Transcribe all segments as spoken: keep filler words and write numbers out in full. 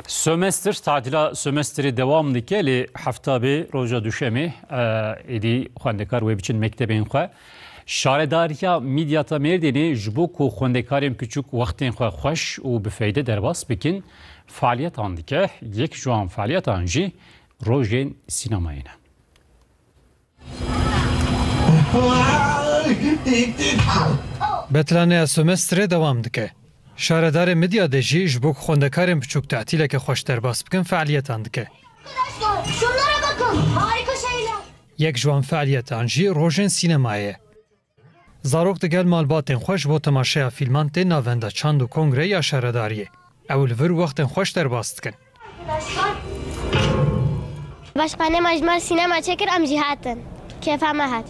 Sömestr, tatîla sömestrê dewam dike, lê hefta bê roja duşemê, e, êdî xwendekar wê biçin mektebên xwe. Şaredariya Midyata Mêrdînê ji bo ku xwendekarên piçûk wextên xwe xweş û bi feyde derbas bikin, fealiyetan dike. Yek ji wan fealiyetan jî rojên sînemayê ne. Betlaneya sömestrê dewam dike. Şaredarê Midyadê jî ji bo ku xwendekarên biçûk tatileke xweş derbas bikin, fealiyetan dike. Şunlara bakın, harika şeyler. Yek ji wan fealiyetan jî rojên sînemayê ye. Zarok digel malbatên xwe ji bo temaşeya fîlman tên navenda çand û kongre ya şaredariyê. Ew li vir wextên xweş derbas dikin. Başkanê me ji me re sînema çêkir, em jî hatin. Kêfa me hat.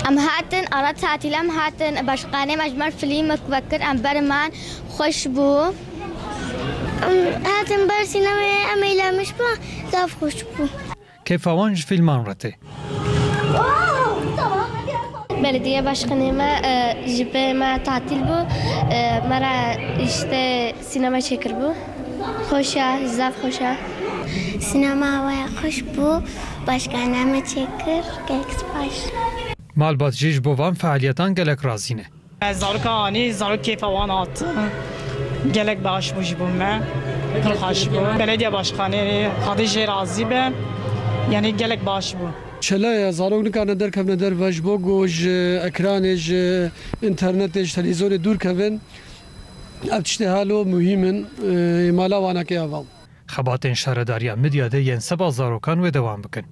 Em hatin, ara tatîl em hatin. Başkanê me ji me re fîlmek vekir, em ber man, xweş bû. Em hatin ber sînemayê, em eğlenmiş bû, zaf xweş bû. Kêfa wan ji fîlman re tê. Belediye başkanê me, e, ji bo me tatîl bû, e, me re işte sînema çêkiribû. Xweş e, zaf xweş e. Sînema waya xweş bû, başkanê me çêkir, gelek spas. Malbat jî ji bo van fealiyetan gelek razî ne. Zaroka anî, zarok kêfa wan hat. Gelek baş bû ji bo me. Pir xweş bû. Belediye başkanê Xwedê jê razî be. Yanî gelek baş bû. Çele ye, zarok nikarine derkevine derve ji bo ku ji ekranê, ji înternetê, ji televîzyonê dûr kevin. Ev tiştê halo muhîm in, ê, mala wan eke ava. Xebatên Şaredariya Midyadê yên seba zarokan wê dewam bikin.